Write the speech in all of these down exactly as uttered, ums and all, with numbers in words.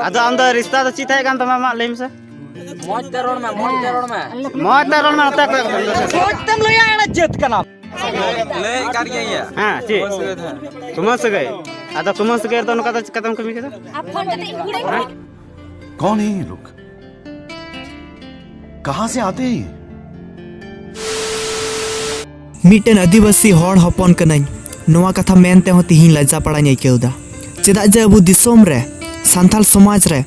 ᱟᱫᱚ ᱟᱢ ᱫᱚ ᱨᱤᱥᱛᱟ ᱫᱚ ᱪᱮᱫ ᱛᱟᱦᱮᱸ ᱠᱟᱱ ᱛᱟᱢᱟ, ᱢᱟ ᱞᱟᱹᱭ ᱢᱮᱥᱮ᱾ ᱢᱚᱡᱽ ᱛᱮ ᱨᱚᱲ ᱢᱮ, ᱢᱚᱡᱽ ᱛᱮ ᱨᱚᱲ ᱢᱮ᱾ ᱢᱚᱡᱽ ᱛᱮ ᱨᱚᱲ ᱢᱮ, ᱱᱚᱛᱮ ᱠᱚᱭᱚᱜ ᱠᱟᱛᱮ᱾ ᱢᱚᱡᱽ ᱛᱮᱢ ᱞᱟᱹᱭᱟ, ᱮᱲᱮ ᱡᱟᱹᱛ ᱠᱟᱱᱟᱢ᱾ ᱞᱟᱹᱭ ᱠᱟᱱ ᱜᱤᱭᱟᱹᱧ ᱭᱟ᱾ ᱦᱮᱸ, ᱪᱮᱫ? ᱠᱩᱢᱟᱹᱝ ᱥᱟᱹᱜᱟᱹᱭ ᱛᱟᱦᱮᱸ᱾ ᱠᱩᱢᱟᱹᱝ ᱥᱟᱹᱜᱟᱹᱭ᱾ ᱟᱫᱚ ᱠᱩᱢᱟᱹᱝ ᱥᱟᱹᱜᱟᱹᱭ ᱨᱮᱫᱚ ᱱᱚᱝᱠᱟ ᱫᱚ ᱪᱤᱠᱟᱹᱛᱮᱢ ᱠᱟᱹᱢᱤ ᱠᱮᱫᱟ? ᱟᱨ ᱯᱷᱳᱱ ᱠᱟᱛᱮ ᱤᱧ ᱠᱩᱲᱤ ᱠᱚᱲᱟ᱾ कौन है ये लोग? कहां से आते हैं ये? ᱢᱤᱫᱴᱮᱱ ᱟᱹᱫᱤᱵᱟᱹᱥᱤ ᱦᱚᱲ ᱦᱚᱯᱚᱱ ᱠᱟᱹᱱᱟᱹᱧ, ᱱᱚᱣᱟ ᱠᱟᱛᱷᱟ ᱢᱮᱱ ᱛᱮᱦᱚᱸ ᱛᱤᱦᱤᱧ ᱞᱟᱡᱟ ᱯᱟᱲᱟᱧ ᱟᱹᱭᱠᱟᱹᱣ ᱮᱫᱟ᱾ ᱪᱮᱫᱟᱜ ᱡᱮ ᱟᱵᱚ ᱫᱤᱥᱚᱢ ᱨᱮ, ᱥᱟᱱᱛᱟᱲ ᱥᱚᱢᱟᱡᱽ ᱨᱮ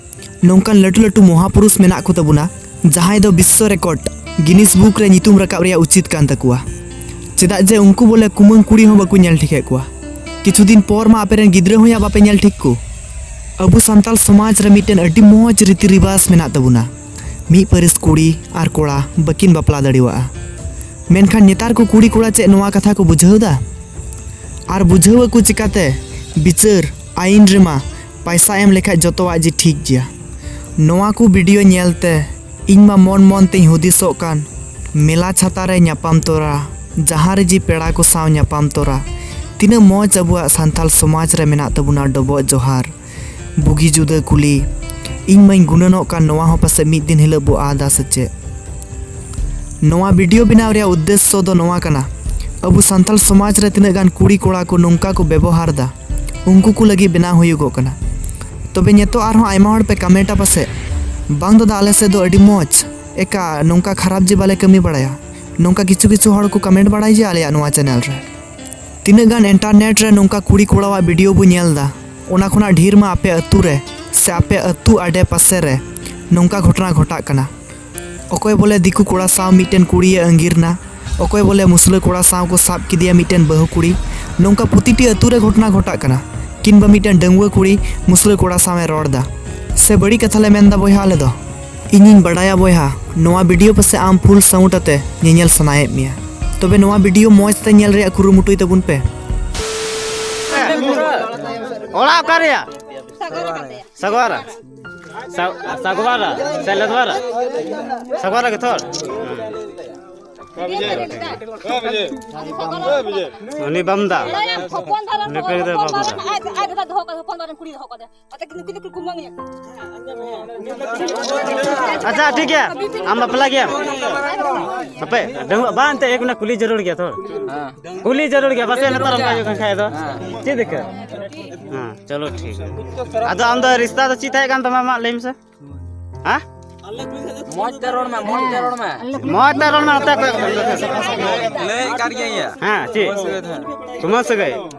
ᱱᱚᱝᱠᱟᱱ ᱞᱟᱹᱴᱩ ᱞᱟᱹᱴᱩ ᱢᱚᱦᱟᱯᱩᱨᱩᱥ ᱢᱮᱱᱟᱜ ᱠᱚ ᱛᱟᱵᱚᱱᱟ, ᱡᱟᱦᱟᱸᱭ ᱫᱚ ᱵᱤᱥᱥᱚ ᱨᱮᱠᱚᱨᱰ ᱜᱤᱱᱤᱥ ᱵᱩᱠ ᱨᱮ ᱧᱩᱛᱩᱢ ᱨᱟᱠᱟᱵ ᱨᱮᱭᱟᱜ ᱩᱪᱤᱛ ᱠᱟᱱ ᱛᱟᱠᱚᱣᱟ᱾ ᱪᱮᱫᱟᱜ ᱡᱮ ᱩᱱᱠᱩ ᱵᱚᱞᱮ ᱠᱩᱢᱟᱹᱝ ᱠᱩᱲᱤ ᱦᱚᱸ ᱵᱟᱠᱚ ᱧᱮᱞ ᱴᱷᱤᱠᱮᱫ ᱠᱚᱣᱟ᱾ ᱠᱤᱪᱷᱩ ᱫᱤᱱ ᱯᱚᱨ ᱢᱟ ᱟᱯᱮ ᱨᱮᱱ ᱜᱤᱫᱽᱨᱟᱹ ᱦᱚᱸ ᱭᱟ ᱵᱟᱯᱮ ᱧᱮᱞ ᱴᱷᱤᱠ ᱠᱚ᱾ ᱟᱵᱚ ᱥᱟᱱᱛᱟᱲ ᱥᱚᱢᱟᱡᱽ ᱨᱮ ᱢᱤᱫᱴᱮᱱ ᱟᱹᱰᱤ ᱢᱚᱡᱽ ᱨᱤᱛᱤ ᱨᱤᱵᱟᱡᱽ ᱢᱮᱱᱟᱜ ᱛᱟᱵᱚᱱᱟ᱾ ᱢᱤᱫ ᱯᱟᱹᱨᱤᱥ ᱠᱩᱲᱤ ᱟᱨ ᱠᱚᱲᱟ ᱵᱟᱹᱠᱤᱱ ᱵᱟᱯᱞᱟ ᱫᱟᱲᱮᱣᱟᱜᱼᱟ᱾ ᱢᱮᱱᱠᱷᱟᱱ ᱱᱮᱛᱟᱨ ᱠᱚ ᱠᱩᱲᱤ ᱠᱚᱲᱟ ᱪᱮᱫ ᱱᱚᱣᱟ ᱠᱟᱛᱷᱟ ᱠᱚ ᱵᱩᱡᱷᱟᱹᱣ ᱮᱫᱟ? ᱟᱨ ᱵᱩᱡᱷᱟᱹᱣ ᱟᱠᱚ ᱪᱤᱠᱟᱛᱮ? ᱵᱤᱪᱟᱹᱨ ᱟᱹᱭᱤᱱ ᱨᱮᱢᱟ ᱯᱟᱭᱥᱟ ᱮᱢ ᱞᱮᱠᱷᱟᱡ ᱡᱚᱛᱚᱣᱟᱜ ᱡᱮ ᱴᱷᱤᱠ ᱜᱮᱭᱟ᱾ ᱱᱚᱣᱟ ᱠᱚ ᱵᱷᱤᱰᱤᱭᱳ ᱧᱮᱞᱛᱮ ᱤᱧ ᱢᱟ ᱢᱚᱱ ᱢᱚᱱ ᱛᱮᱧ ᱦᱩᱫᱤᱥᱚᱜ ᱠᱟᱱ, ᱢᱮᱞᱟ ᱪᱷᱟᱛᱟ ᱨᱮ ᱧᱟᱯᱟᱢ ᱛᱚᱨᱟ, ᱡᱟᱦᱟᱸ ᱨᱮ ᱡᱮ ᱯᱮᱲᱟ ᱠᱚ ᱥᱟᱶ ᱧᱟᱯᱟᱢ ᱛᱚᱨᱟ, ᱛᱤᱱᱟᱹᱜ ᱢᱚᱡᱽ ᱟᱵᱚᱣᱟᱜ ᱥᱟᱱᱛᱟᱞ ᱥᱚᱢᱟᱡᱽ ᱨᱮ ᱢᱮᱱᱟᱜ ᱛᱟᱵᱚᱱᱟ ᱰᱚᱵᱚᱜ ᱡᱚᱦᱟᱨ, ᱵᱩᱜᱤ ᱡᱩᱫᱟᱹ ᱠᱩᱞᱤ᱾ ᱤᱧ ᱢᱟᱧ ᱜᱩᱱᱟᱹᱱᱚᱜ ᱠᱟᱱ ᱱᱚᱣᱟ ᱦᱚᱸ ᱯᱟᱥᱮᱡ ᱢᱤᱫ ᱫᱤᱱ ᱦᱤᱞᱳᱜ ᱵᱚ ᱟᱫᱟ ᱥᱮ ᱪᱮᱫ? ᱱᱚᱣᱟ ᱵᱷᱤᱰᱤᱭᱳ ᱵᱮᱱᱟᱣ ᱨᱮᱭᱟᱜ ᱩᱫᱽᱫᱮᱥᱥᱚ ᱫᱚ ᱱᱚᱣᱟ ᱠᱟᱱᱟ, ᱟᱵᱚ ᱥᱟᱱᱛᱟᱞ ᱥᱚᱢᱟᱡᱽ ᱨᱮ ᱛᱤᱱᱟᱹᱜ ᱜᱟᱱ ᱠᱩᱲᱤ ᱠᱚᱲᱟ ᱠᱚ ᱱᱚᱝᱠᱟ ᱠᱚ ᱵᱮᱵᱚᱦᱟᱨ ᱫᱟ, ᱩᱱᱠᱩ ᱠᱚ ᱞᱟᱹᱜᱤᱫ ᱵᱮᱱᱟᱣ ᱦᱩᱭᱩᱜᱚᱜ ᱠᱟᱱᱟ᱾ ᱛᱚᱵᱮ ᱱᱤᱛᱚᱜ ᱟᱨᱦᱚᱸ ᱟᱭᱢᱟ ᱦᱚᱲ ᱯᱮ ᱠᱚᱢᱮᱱᱴᱟ ᱯᱟᱥᱮᱡ, "ᱵᱟᱝ ᱫᱟᱫᱟ, ᱟᱞᱮ ᱥᱮᱫ ᱫᱚ ᱟᱹᱰᱤ ᱢᱚᱡᱽ, ᱮᱠᱟ ᱱᱚᱝᱠᱟ ᱠᱷᱟᱨᱟᱯ ᱡᱮ ᱵᱟᱞᱮ ᱠᱟᱹᱢᱤ ᱵᱟᱲᱟᱭᱟ", ᱱᱚᱝᱠᱟ ᱠᱤᱪᱷᱩ ᱠᱤᱪᱷᱩ ᱦᱚᱲ ᱠᱚ ᱠᱚᱢᱮᱱᱴ ᱵᱟᱲᱟᱭ ᱜᱮᱭᱟ ᱟᱞᱮᱭᱟᱜ ᱱᱚᱣᱟ ᱪᱮᱱᱮᱞ ᱨᱮ᱾ ᱛᱤᱱᱟᱹᱜ ᱜᱟᱱ ᱤᱱᱴᱟᱨᱱᱮᱴ ᱨᱮ ᱱᱚᱝᱠᱟ ᱠᱩᱲᱤ ᱠᱚᱲᱟᱣᱟᱜ ᱵᱷᱤᱰᱤᱭᱳ ᱵᱚ ᱧᱮᱞ ᱫᱟ, ᱚᱱᱟ ᱠᱷᱚᱱᱟᱜ ᱰᱷᱮᱨ ᱢᱟ ᱟᱯᱮ ᱟᱹᱛᱩ ᱨᱮ ᱥᱮ ᱟᱯᱮ ᱟᱹᱛᱩ ᱟᱰᱮ ᱯᱟᱥᱮ ᱨᱮ ᱱᱚᱝᱠᱟ ᱜᱷᱚᱴᱚᱱᱟ ᱜᱷᱚᱴᱟᱜ ᱠᱟᱱᱟ᱾ ᱚᱠᱚᱭ ᱵᱚᱞᱮ ᱫᱤᱠᱩ ᱠᱚᱲᱟ ᱥᱟᱶ ᱢᱤᱫᱴᱮᱱ ᱠᱩᱲᱤᱭᱮ ᱟᱺᱜᱤᱨ ᱱᱟ, ᱚᱠᱚᱭ ᱵᱚᱞᱮ ᱢᱩᱥᱞᱟᱹ ᱠᱚᱲᱟ ᱥᱟᱶ ᱠᱚ ᱥᱟᱵ ᱠᱮᱫᱮᱭᱟ ᱢᱤᱫᱴᱮᱱ ᱵᱟᱹᱦᱩ ᱠᱩᱲᱤ᱾ ᱱᱚᱝᱠᱟ ᱯᱨᱚᱛᱤᱴᱤ ᱟᱹᱛᱩ ᱨᱮ ᱜᱷᱚᱴᱚᱱᱟ ᱜᱷᱚᱴᱟᱜ ᱠᱟᱱᱟ, ᱠᱤᱱᱵᱟ ᱢᱤᱫᱴᱮᱱ ᱰᱟᱺᱜᱩᱣᱟᱹ ᱠᱩᱲᱤ ᱢᱩᱥᱞᱟᱹ ᱠᱚᱲᱟ ᱥᱟᱶ ᱮ ᱨᱚᱲ ᱫᱟ᱾ ᱥᱮ ᱵᱟᱹᱲᱤᱡ ᱠᱟᱛᱷᱟ ᱞᱮ ᱢᱮᱱ ᱫᱟ ᱵᱚᱭᱦᱟ ᱟᱞᱮ ᱫᱚ? ᱤᱧᱤᱧ ᱵᱟᱰᱟᱭᱟ ᱵᱚᱭᱦᱟ, ᱱᱚᱣᱟ ᱵᱷᱤᱰᱤᱭᱳ ᱯᱟᱥᱮ ᱟᱢ ᱯᱷᱩᱞ ᱥᱟᱣᱩᱱᱰ ᱟᱛᱮ ᱧᱮᱧᱮᱞ ᱥᱟᱱᱟᱭᱮᱫ ᱢᱮᱭᱟ᱾ ᱛᱚᱵᱮ ᱱᱚᱣᱟ ᱵᱷᱤᱰᱤᱭᱳ ᱢᱚᱡᱽ ᱛᱮ ᱧᱮᱞ ᱨᱮᱭᱟᱜ ᱠᱩᱨᱩᱢᱩᱴᱩᱭ ᱛᱟᱵᱚᱱ ᱯᱮ᱾ ᱚᱲᱟᱜ ᱚᱠᱟ ᱨᱮᱭᱟ? ᱥᱟᱜᱚᱣᱟᱨᱟ᱾ ᱥᱟ-, ᱥᱟᱜᱚᱣᱟᱨᱟ ᱥᱮ ᱞᱮᱫᱣᱟᱨᱟ? ᱥᱟᱜᱚᱣᱟᱨᱟ ᱜᱮ ᱛᱷᱚᱨ? ᱩᱱᱤ ᱵᱟᱢᱫᱟ᱾ ᱦᱚᱯᱚᱱ ᱫᱷᱟᱨᱟ ᱩᱱᱤ ᱯᱮ ᱜᱤᱫᱽᱨᱟᱹ ᱦᱚᱯᱚᱱ ᱵᱟᱢᱫᱟ᱾ ᱫᱷᱟᱨᱟ ᱟᱡ, ᱟᱡ ᱫᱟᱫᱟ ᱫᱚᱦᱚ ᱠᱟᱫᱟ, ᱦᱚᱯᱚᱱ ᱫᱷᱟᱨᱟ ᱠᱩᱲᱤ ᱫᱚᱦᱚ ᱠᱟᱫᱟ᱾ ᱟᱫᱚ ᱱᱩᱠᱤᱱ ᱫᱚ ᱠᱩᱢᱟᱹᱝ ᱤᱭᱟᱹ᱾ ᱟᱪᱪᱷᱟ, ᱴᱷᱤᱠ ᱜᱮᱭᱟ, ᱟᱢ ᱵᱟᱯᱞᱟ ᱜᱮᱭᱟᱢ? ᱦᱟᱯᱮ, ᱰᱟᱺᱜᱩᱣᱟᱹ ᱵᱟᱝ, ᱮᱱᱛᱮ ᱮᱠ ᱢᱤᱱᱤᱴ ᱠᱩᱞᱤ ᱡᱟᱹᱨᱩᱲ ᱜᱮᱭᱟ ᱛᱚ᱾ ᱠᱩᱞᱤ ᱡᱟᱹᱨᱩᱲ ᱜᱮᱭᱟ, ᱯᱟᱥᱮᱡ ᱱᱮᱛᱟᱨ ᱚᱱᱠᱟ ᱦᱩᱭᱩᱜ ᱠᱟᱱ ᱠᱷᱟᱡ ᱫᱚ᱾ ᱪᱮᱫ ᱫᱤᱠᱠᱟᱹᱛ? ᱦᱮᱸ, ᱪᱚᱞᱚ ᱴᱷᱤᱠ ᱜᱮᱭᱟ᱾ ᱟᱫᱚ ᱟᱢ ᱫᱚ ᱨᱤᱥᱛᱟ ᱫᱚ ᱪᱮᱫ ᱛᱟᱦᱮᱸ ᱠᱟᱱ ᱛᱟᱢᱟ, ᱢᱟ ᱞᱟᱹᱭ ᱢᱮᱥᱮ᱾ ᱦᱮᱸ? ᱢᱚᱡᱽ ᱛᱮ ᱨᱚᱲ ᱢᱮ, ᱢᱚᱡᱽ ᱛᱮ ᱨᱚᱲ ᱢᱮ᱾ ᱢᱚᱡᱽ ᱛᱮ ᱨᱚᱲ ᱢᱮ, ᱱᱚᱛᱮ ᱠᱚᱭᱚᱜ ᱢᱮ, ᱱᱚᱛᱮ᱾ ᱞᱟᱹᱭ, ᱞᱟᱹᱭᱮᱫ ᱠᱟᱱ ᱜᱮᱭᱟ ᱤᱧ᱾ ᱦᱮᱸ, ᱪᱮᱫ? ᱠᱩᱢᱟᱹᱝ ᱥᱟᱹᱜᱟᱹᱭ ᱛᱟᱦᱮᱸ᱾ ᱠᱩᱢᱟᱹᱝ ᱥᱟᱹᱜᱟᱹᱭ᱾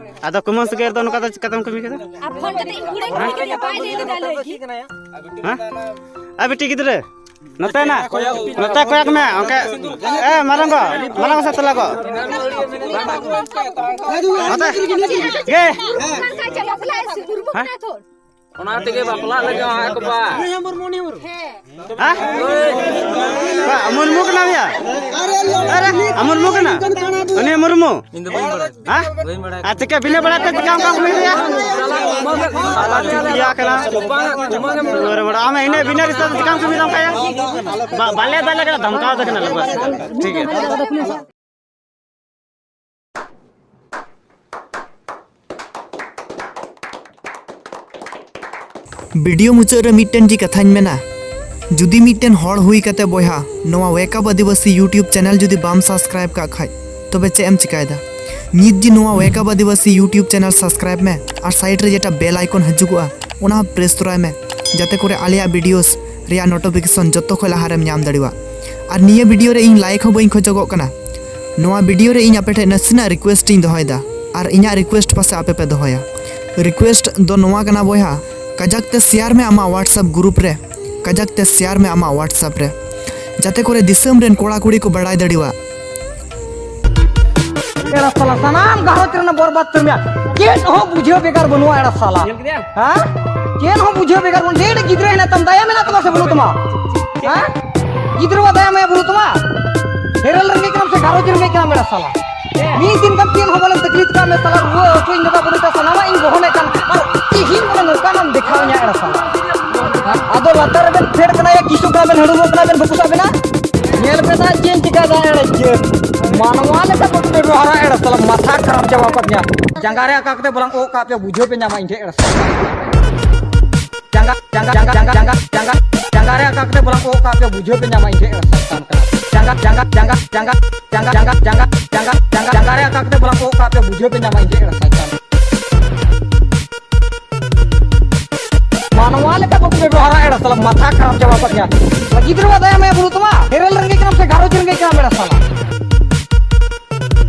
ᱟᱫᱚ ᱠᱩᱢᱟᱹᱝ ᱥᱟᱹᱜᱟᱹᱭ ᱨᱮᱫᱚ ᱱᱚᱝᱠᱟ ᱫᱚ ᱪᱤᱠᱟᱹᱛᱮᱢ ᱠᱟᱹᱢᱤ ᱠᱮᱫᱟ? ᱟᱨ ᱯᱷᱳᱱ ᱠᱟᱛᱮ ᱤᱧ ᱠᱩᱲᱤ ᱠᱩᱲᱤ ᱠᱮᱫᱟ, ᱵᱟᱭ ᱞᱟᱹᱭ ᱞᱮᱫᱟ, ᱞᱟᱹᱭ ᱜᱮ᱾ ᱦᱮᱸ? ᱮ ᱵᱤᱴᱤ ᱜᱤᱫᱽᱨᱟᱹ, ᱱᱚᱛᱮ ᱱᱟ, ᱱᱚᱛᱮ ᱠᱚᱭᱚᱜ ᱢᱮ, ᱚᱱᱠᱟ, ᱮ ᱢᱟᱨᱟᱝ ᱜᱚ, ᱢᱟᱨᱟᱝ ᱜᱚ ᱥᱮ ᱛᱚᱞᱟ ᱜᱚ᱾ ᱱᱚᱛᱮ, ᱜᱮ᱾ ᱦᱮᱸ? ᱚᱱᱟ ᱛᱮᱜᱮ ᱵᱟᱯᱞᱟᱜ ᱞᱟᱹᱜᱤᱫ ᱦᱚᱸ ᱟᱡ ᱠᱚᱯᱟ᱾ ᱦᱮᱸ? ᱚᱠᱟ, ᱢᱩᱨᱢᱩ ᱠᱟᱱᱟᱢ ᱭᱟ? ᱟᱨᱮ, ᱟᱢ ᱢᱩᱨᱢᱩ ᱠᱟᱱᱟ? ᱩᱱᱤ ᱢᱩᱨᱢᱩ? ᱤᱧ ᱫᱚ ᱵᱟᱹᱧ ᱵᱟᱲᱟᱭᱟ᱾ ᱦᱮᱸ? ᱵᱟᱹᱧ ᱵᱟᱲᱟᱭᱟ᱾ ᱟᱨ ᱪᱤᱠᱟᱹ ᱵᱤᱱᱟᱹ ᱵᱟᱲᱟᱭ ᱛᱮ ᱪᱤᱠᱟᱹ ᱚᱱᱠᱟᱢ ᱠᱩᱞᱤ ᱠᱮᱫᱮᱭᱟ? ᱤᱭᱟᱹ ᱠᱟᱱᱟ᱾ ᱠᱚᱯᱟ, ᱠᱚᱯᱟ ᱜᱮᱢ ᱨᱩᱣᱟᱹᱲ ᱵᱟᱲᱟ᱾ ᱟᱢ ᱤᱱᱟᱹ ᱵᱤᱱᱟᱹ ᱨᱤᱥᱛᱟ ᱛᱮ ᱪᱤᱠᱟᱹᱢ ᱠᱟᱹᱢᱤ ᱫᱟ ᱚᱱᱠᱟ ᱭᱟ? ᱵᱟ-, ᱵᱟᱞᱮ ᱫᱟᱞᱮ ᱠᱟᱱᱟ, ᱫᱷᱟᱢᱠᱟᱣ ᱫᱮ ᱠᱟᱱᱟ ᱞᱮ ᱵᱟᱥ᱾ ᱴᱷᱤᱠ ᱜᱮᱭᱟ᱾ ᱵᱷᱤᱰᱤᱭᱳ ᱢᱩᱪᱟᱹᱫ ᱨᱮ ᱢᱤᱫᱴᱮᱱ ᱜᱮ ᱠᱟᱛᱷᱟᱧ ᱢᱮᱱᱟ, ᱡᱩᱫᱤ ᱢᱤᱫᱴᱮᱱ ᱦᱚᱲ ᱦᱩᱭ ᱠᱟᱛᱮ ᱵᱚᱭᱦᱟ ᱱᱚᱣᱟ Wake Up Adivasi YouTube channel ᱡᱩᱫᱤ ᱵᱟᱢ subscribe ᱠᱟᱜ ᱠᱷᱟᱡ, ᱛᱚᱵᱮ ᱪᱮᱫ ᱮᱢ ᱪᱤᱠᱟᱭᱮᱫᱟ? ᱱᱤᱛ ᱜᱮ ᱱᱚᱣᱟ Wake Up Adivasi YouTube channel subscribe ᱢᱮ ᱟᱨ side ᱨᱮ ᱡᱮᱴᱟ bell icon ᱦᱤᱡᱩᱜᱚᱜᱼᱟ, ᱚᱱᱟ ᱦᱚᱸ press ᱛᱚᱨᱟᱭ ᱢᱮ, ᱡᱟᱛᱮ ᱠᱚᱨᱮ ᱟᱞᱮᱭᱟᱜ videos ᱨᱮᱭᱟᱜ notification ᱡᱚᱛᱚ ᱠᱷᱚᱱ ᱞᱟᱦᱟ ᱨᱮᱢ ᱧᱟᱢ ᱫᱟᱲᱮᱭᱟᱜᱼᱟ᱾ ᱟᱨ ᱱᱤᱭᱟᱹ ᱵᱷᱤᱰᱤᱭᱳ ᱨᱮ ᱤᱧ like ᱦᱚᱸ ᱵᱟᱹᱧ ᱠᱷᱚᱡᱚᱜᱚᱜ ᱠᱟᱱᱟ᱾ ᱱᱚᱣᱟ ᱵᱷᱤᱰᱤᱭᱳ ᱨᱮ ᱤᱧ ᱟᱯᱮ ᱴᱷᱮᱱ ᱱᱟᱥᱮᱱᱟᱜ request ᱤᱧ ᱫᱚᱦᱚᱭᱮᱫᱟ, ᱟᱨ ᱤᱧᱟᱹᱜ request ᱯᱟᱥᱮ ᱟᱯᱮ ᱯᱮ ᱫᱚᱦᱚᱭᱟ᱾ Request ᱫᱚ ᱱᱚᱣᱟ ᱠᱟᱱᱟ ᱵᱚᱭᱦᱟ, ᱠᱟᱡᱟᱠ ᱛᱮ share ᱢᱮ ᱟᱢᱟᱜ WhatsApp group ᱨᱮ, ᱠᱟᱡᱟᱠ ᱛᱮ share ᱢᱮ ᱟᱢᱟᱜ WhatsApp ᱨᱮ, ᱡᱟᱛᱮ ᱠᱚᱨᱮ ᱫᱤᱥᱚᱢ ᱨᱮᱱ ᱠᱚᱲᱟ ᱠᱩᱲᱤ ᱠᱚ ᱵᱟᱲᱟᱭ ᱫᱟᱲᱮᱭᱟᱜᱼᱟ᱾ ᱮᱲᱟ ᱥᱟᱞᱟ, ᱥᱟᱱᱟᱢ ᱜᱷᱟᱨᱚᱸᱡᱽ ᱨᱮᱱᱟᱜ ᱵᱚᱨᱵᱟᱫ ᱩᱛᱟᱹᱨ ᱢᱮᱭᱟ᱾ ᱪᱮᱫ ᱦᱚᱸ ᱵᱩᱡᱷᱟᱹᱣ ᱵᱮᱜᱟᱨ ᱵᱟᱹᱱᱩᱜᱼᱟ, ᱮᱲᱟ ᱥᱟᱞᱟ᱾ ᱧᱮᱞ ᱠᱮᱫᱮᱭᱟ? ᱦᱮᱸ? ᱪᱮᱫ ᱦᱚᱸ ᱵᱩᱡᱷᱟᱹᱣ ᱵᱮᱜᱟᱨ ᱵᱟᱹᱱᱩᱜᱼᱟ᱾ ᱰᱮᱲ ᱜᱤᱫᱽᱨᱟᱹ ᱦᱮᱱᱟᱜ ᱛᱟᱢ, ᱫᱟᱭᱟ ᱢᱮᱱᱟᱜ ᱛᱟᱢᱟ ᱥᱮ ᱵᱟᱹᱱᱩᱜ ᱛᱟᱢᱟ? ᱦᱮᱸ? ᱜᱤᱫᱽᱨᱟᱹᱣᱟᱜ ᱫᱟᱭᱟ ᱢᱟᱭᱟ ᱵᱟᱹᱱᱩᱜ ᱛᱟᱢᱟ? ᱦᱮᱨᱮᱞ ᱨᱮᱸᱜᱮᱡ ᱠᱟᱱᱟᱢ ᱥᱮ ᱜᱷᱟᱨᱚᱸᱡᱽ ᱨᱮᱸᱜᱮᱡ ᱠᱟᱱᱟᱢ, ᱮᱲᱟ ᱥᱟᱞᱟ? ᱢᱤᱫ ᱫᱤᱱ ᱜᱟᱱ ᱪᱮᱫ ᱦᱚᱸ ᱵᱟᱞᱮᱢ ᱛᱟᱠᱞᱤᱯ ᱠᱟᱜ ᱢᱮ, ᱥᱟᱞᱟ, ᱨᱩᱣᱟᱹ ᱦᱟᱹᱥᱩ ᱤᱧ ᱫᱟᱫᱟ ᱵᱟᱹᱱᱩᱜ ᱛᱟᱭᱟ, ᱥᱟᱱᱟᱢᱟᱜ ᱤᱧ ᱵᱚᱦᱚᱱᱮᱫ ᱠᱟᱱ, ᱟᱨ ᱛᱤᱦᱤᱧ ᱵᱚᱞᱮ ᱱᱚᱝᱠᱟᱱᱟᱢ ᱫᱮᱠᱷᱟᱣ ᱤᱧᱟ, ᱮᱲᱟ ᱥᱟᱞᱟ? ᱟᱫᱚ ᱞᱟᱛᱟᱨ ᱨᱮᱵᱮᱱ ᱯᱷᱮᱰ ᱠᱟᱱᱟ ᱭᱟ, ᱠᱤᱥᱩ ᱠᱟᱱᱟ ᱵᱮᱱ, ᱦᱟᱹᱲᱩᱢᱚᱜ ᱠᱟᱱᱟ ᱵᱮᱱ, ᱵᱟᱠᱚ ᱥᱟᱵ ᱵᱮᱱᱟ? ᱧᱮᱞ ᱯᱮ ᱱᱟᱦᱟᱜ ᱪᱮᱫ ᱤᱧ ᱪᱤᱠᱟᱭᱫᱟ, ᱮᱲᱮ᱾ ᱢᱟᱱᱣᱟ ᱞᱮᱠᱟ ᱠᱚ ᱵᱮᱵᱚᱦᱟᱨᱟ ᱮᱲᱟ ᱥᱟᱞᱟ, ᱢᱟᱛᱷᱟ ᱠᱷᱟᱨᱟᱯ ᱪᱟᱵᱟ ᱠᱚ ᱛᱤᱧᱟ᱾ ᱡᱟᱸᱜᱟ ᱨᱮ ᱟᱠᱟ ᱠᱟᱛᱮ ᱵᱚᱞᱟᱝ ᱚᱜ ᱠᱟᱜ ᱯᱮ ᱵᱩᱡᱷᱟᱹᱣ ᱯᱮ ᱧᱟᱢᱟ ᱤᱧ ᱴᱷᱮᱱ ᱮᱲᱟ ᱥᱟᱞᱟ᱾ ᱡᱟᱸᱜᱟ, ᱡᱟᱸᱜᱟ, ᱡᱟᱸᱜᱟ, ᱡᱟᱸᱜᱟ, ᱡᱟᱸᱜᱟ, ᱡᱟᱸᱜᱟ, ᱡᱟᱸᱜᱟ ᱨᱮ ᱟᱠᱟ ᱠᱟᱛᱮ ᱵᱚᱞᱟᱝ ᱚᱜ ᱠᱟᱜ ᱯᱮ ᱵᱩᱡᱷᱟᱹᱣ ᱯᱮ ᱧᱟᱢᱟ ᱤᱧ ᱴᱷᱮᱱ ᱮᱲᱟ ᱥᱟᱞᱟ᱾ ᱡᱟᱸᱜᱟ, ᱡᱟᱸᱜᱟ, ᱡᱟᱸᱜᱟ, ᱡᱟᱸᱜᱟ, ᱡᱟᱸᱜᱟ, ᱡᱟᱸᱜᱟ, ᱡᱟᱸᱜᱟ, ᱡᱟᱸᱜᱟ, ᱡᱟᱸᱜᱟ ᱨᱮ ᱟᱠᱟ ᱠᱟᱛᱮ ᱵᱚᱞᱟᱝ ᱚᱜ ᱠᱟᱜ ᱯᱮ ᱵᱩᱡᱷᱟᱹᱣ ᱯᱮ ᱧᱟᱢᱟ ᱤᱧ ᱴᱷᱮᱱ ᱮᱲᱟ ᱥᱟᱞᱟ᱾ ᱢᱟᱱᱣᱟ ᱞᱮᱠᱟ ᱵᱟᱠᱚ ᱵᱮᱵᱚᱦᱟᱨᱟ ᱮᱲᱟ ᱥᱟᱞᱟ, ᱢᱟᱛᱷᱟ ᱠᱷᱟᱨᱟᱯ ᱪᱟᱵᱟ ᱠᱚ ᱛᱤᱧᱟ᱾ ᱜᱤᱫᱽᱨᱟᱹᱣᱟᱜ ᱫᱟᱭᱟ ᱢᱟᱭᱟ ᱵᱟᱹᱱᱩᱜ ᱛᱟᱢᱟ? ᱰᱷᱮᱨᱮᱞ ᱨᱮᱸᱜᱮᱡ ᱠᱟᱱᱟᱢ ᱥᱮ ᱜᱷᱟᱨᱚᱸᱡᱽ ᱨᱮᱸᱜᱮᱡ ᱠᱟᱱᱟᱢ ᱮᱲᱟ ᱥᱟᱞᱟ?